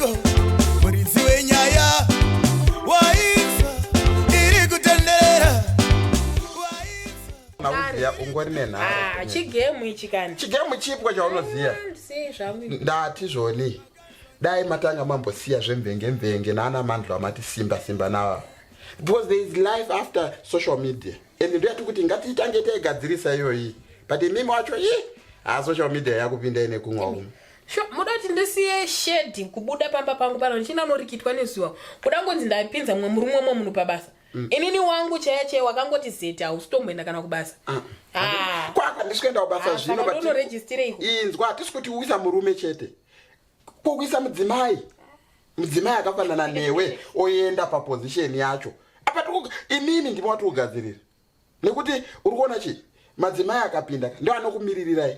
Dambudziko muridzi wenyaya wainzwa iri kutenderera. Unoziya ungori nenharo. Ah, chigemu ichi kani. Chigemu chipwa chaunoziya. Sei zvangu. Ndati zvoni. Dai matanga mambosiya zvemvenge mvenge naana mandlo amati simba simba nava. Because there is life after social media. And ndoyati kuti ngatiitange taigadzirisa iyoyi. But imimi wacho ii ha social media yakupinda ine kumwa umu. Sho, muda kuti ndisiye shedi kubuda pamba pangu pano ndichina norikitwa nezuva kuda ngonzi ndapinza mumwe murume umwe munhu pabasa mm. Inini wangu chaiye chaiye wakangoti zete hausitomboenda kana kubasa. Ah. Ah. Kwako handisi kuenda kubasa. Ah, zvino ndonorejistireiko? Inzwa, hatisi kuti uisa murume chete, kokuisa mudzimai, mudzimai akafanana newe oenda paposition yacho apa. Imimi ndimo wati kugadzirira nekuti uri kuona chii, madzimai akapinda ndo anokumiririrai.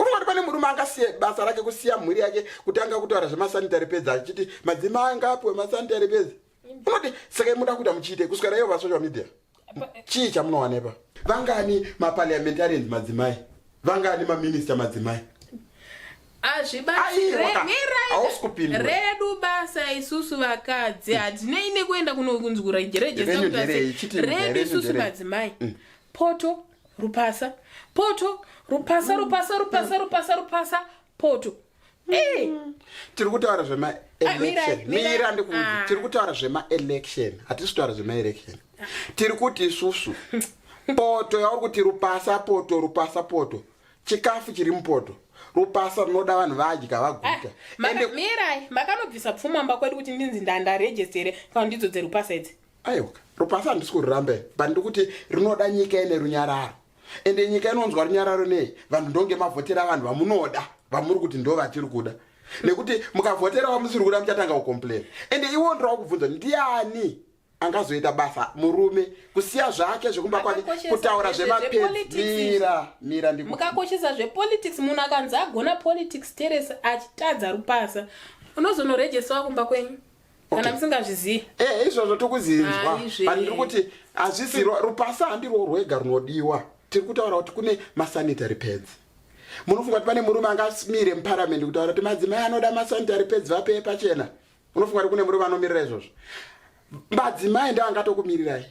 Uri kuona pane murume angasiye basa rake, kusiya mhuri yake, kutanga kutaura zvemasanitary pads, achiti madzimai angapiwe masanitary pads? Unoti saka imuda kuita muchiite kuswera iyo pasocial media, chii chamunowanepa? Vangani maparliamentarians madzimai? Vangani maminista madzimai? Hausi kupindura. Redu basa isusu vakadzi hatinei nekuenda kunokunzwura. Renyu nderei? Chiti redu renyu isusu nderei? Madzimai, poto, rupasa, poto, rupasa, rupasa, rupasa, rupasa, rupasa, poto. Eh, Tiri kutaura zvemaelection. Mirai, mirai. Mira ndikuudze. Ah. Tiri kutaura zvemaelection, hatisi kutaura zvemaelection. Tiri kuti isusu poto yauri kuti rupasa, poto, rupasa, poto, chikafu chiri mupoto, rupasa runoda vanhu vadya vaguta. Mirai, makanobvisa pfuma mba kwedu kuti ndinzi ndandaregistere kana ndidzo dzerupasa idzi? Aiwa, rupasa handisi kuriramba, but ndiri kuti rinoda nyika ine runyararo. Ende nyika inonzwa runyararo nei? Vanhu ndonge mavhotera vanhu vamunoda, vamuri kuti ndo vatiri kuda, nekuti mukavhotera vamusiri kuda muchatanga kucomplain. Ende iwo ndira kubvunza, ndiani angazoita basa murume kusiya zvake zvekumba kwake Makakoshesa kutaura zvemapads? zvepolitics izvi. Mira, mira ndiku Mukakoshesa zvepolitics, munhu akanzi agona politics teresi achitadza rupasa, unozonorejesawa kumba kwenyu kana musingazvizivi. Eh, izvozvo tokuzinzwa. Aizve. But ndiri kuti hazvisi rupasa handirwo rwega runodiwa. Tiri kutaura kuti kune masanitary pads. Munofunga kuti pane murume angamire muparamendi kutaura kuti madzimai anoda masanitary pads, vapeye pachena? Unofunga kuti kune murume anomirira izvozvo? Madzimai ndo angatokumirirai.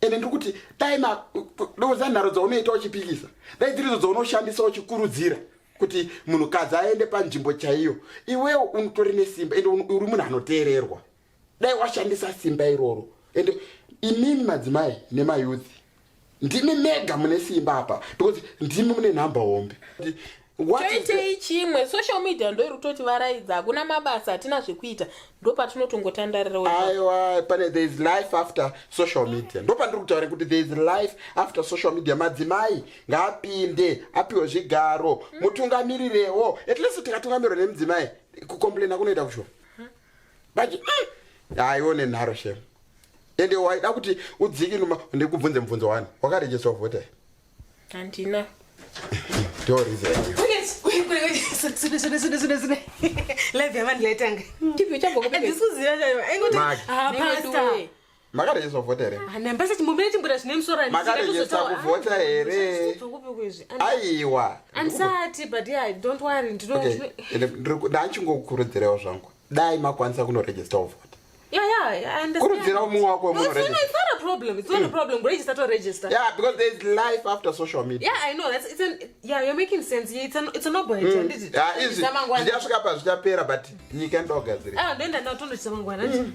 Ende ndiri kuti dai doza nharo dzaunoita uchipikisa, dai dziridzo dzaunoshandisa uchikurudzira kuti munhukadzi aende panzvimbo chaiyo. Iwewo unotori nesimba, ende uri munhu anoteererwa. Dai washandisa simba iroro. Ende imimi madzimai nemayouth ndimi mega mune simba apa, because ndimi mune nhamba hombe. What is the- Toitei chimwe? Social media ndo iri kutoti varaidza. Hakuna mabasa, hatina zvekuita, ndo patinotongotandarirawo. Aiwa, pane there is life after social media. Ndo pandiri kutaura kuti there is life after social media. Madzimai ngaapinde, apiwe zvigaro, mutungamirirewo. At least tikatungamirirwa nemudzimai, kucomplaina kunoita kushoma. But haiwo nenharo shem. Ende waida kuti udzikinuma. Ndikubvunze mubvunzo wani: wakarejeswa vhota? Handina. Ndo reason. Live yavandilaitanga. Chipi uchabva kupi? Handisi kuziva chaivo aingoti. Magi. Pastor. Makarejeswa kuvhota here? Nambasa chimbomire chimbura zvine musoro. Makarejesta kuvhota here? Kupi Aiwa. Andisati, but yeah, don't worry, ndino Okay, ende ndachingokukurudzirawo zvangu, dai makwanisa kunorejesta kuvhota. Yeah, I understand. Kurudzira mumwe wako. No, it's, no, wemunoregister. it's not a problem. It's not a problem. Register to register. Yeah, because there is life after social media. Yeah, I know. That's it's an yeah, you're making sense. Yeah, it's a noble idea. Nditi. Yeah, izvi zvichasvika pazvichapera, but nyika inoda kugadzirira. Ah, ndoenda nawo tondochisa mangwana. Ndiani?